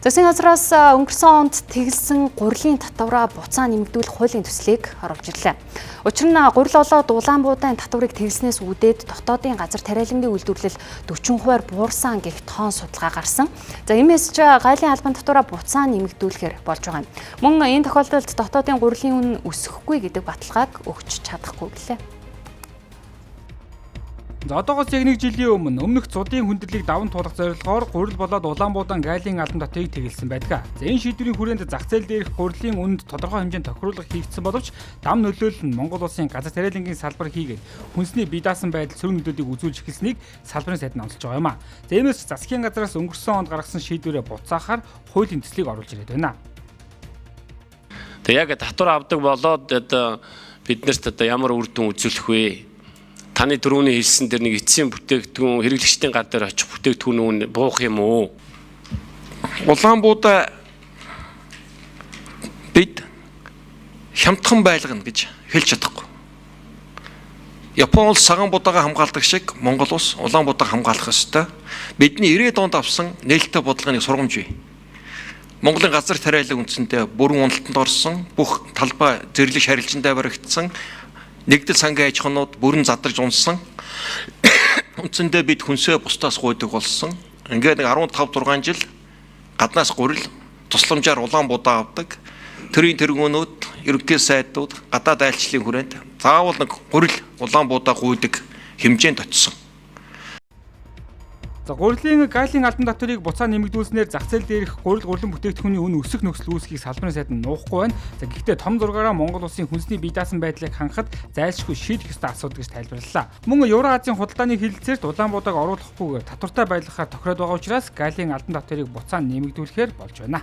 Засгийн газраас өнгөрсөн онд тэгэлсэн гурилын татвараа буцаан нэмэгдүүлэх хуулийн төслийг оруулж ирлээ. Учир нь гурил болоод улаан буудаан татварыг тэгэлснээс үүдээд дотоодын газар тариалангийн үйлдвэрлэл 40%-аар буурсан гэх тоон судалгаа гарсан. За, иймээс ч гайлын албан татвараа буцаан нэмэгдүүлэхээр болж байгаа юм. Мөн энэ тохиолдолд дотоодын гурилын үнэ өсөхгүй гэдэг баталгааг өгч чадахгүй гэлээ. За, одоогоос яг нэг жилийн өмнө өмнөх зудын хүндрэлийг даван туулах зорилгоор гурил болоод Улаанбуудан гайлын албан татварыг тэгэлсэн байдаг. За, энэ шийдвэрийн хүрээнд зах зээл дээрх гурилын үнэд тодорхой хэмжээнд тохируулга хийгдсэн боловч дам нөлөөлөл нь Монгол улсын газар тариалангийн салбар хийгээд хүнсний бие даасан байдал сөрөг нөлөөллийг үзүүлж эхэлснийг салбарын сайд нь онцолж байгаа юм а. За, иймээс засгийн газраас өнгөрсөн онд гаргасан шийдвэрээ буцаахаар хуулийн төслийг оруулж ирээд байна. Тэг яг татвар авдаг болоод одоо биднэрт одоо ямар үр дүн үзүүлэх вэ? Таны түрүүний хэлсэн тэр нэг эцсийн бүтээгдэхүүн, хэрэглэгчдийн гар дээр очих бүтээгдэхүүн үн буух юм уу? Улаанбуудаа бид хямдхан байлгана гэж хэлж чадахгүй. Япон улс цагаан будаага хамгаалдаг шиг Монгол улс улаан будааг хамгаалах ёстой. Бидний 90-ад онд авсан нээлттэй бодлогын нэг сургамж бий. Монголын газар тариалан үндсэндээ бүрэн уналтанд орсон, бүх талбай зэрлэг шарилжиндаа баригдсан, нэгдэл сангийн аж ахуйнууд бүрэн задарч унсан. Үндсэндээ бид хүнсээ бусдаас гуйдаг болсон. Ингээд нэг 15 6 жил гаднаас гурил, тусламжаар улаан будаа авдаг. Төрийн тэргүүнүүд, ерөнхий сайдууд гадаад айлчлалын хүрээнд заавал нэг гурил, улаан будаа гуйдаг хэмжээнд очсон. За, гурилын гайлын албан татварыг буцаан нэмэгдүүлснээр зах зээл дээрх гурил, гурлан бүтээгдэхүүний үн өсөх нөхцөл үүсэхийг салбарын сайд нь нуухгүй байна. За, гэхдээ том зургаараа Монгол улсын хүнсний бие даасан байдлыг хангахад зайлшгүй шийдэх ёстой асуудал гэж тайлбарлалаа. Мөн Евро-Азийн худалдааны хэлэлцээрт улаан буудааг оруулахгүйгээр татвартай байлгахаар тохироод байгаа учраас гайлын албан татварыг буцаан нэмэгдүүлэхээр болж байна.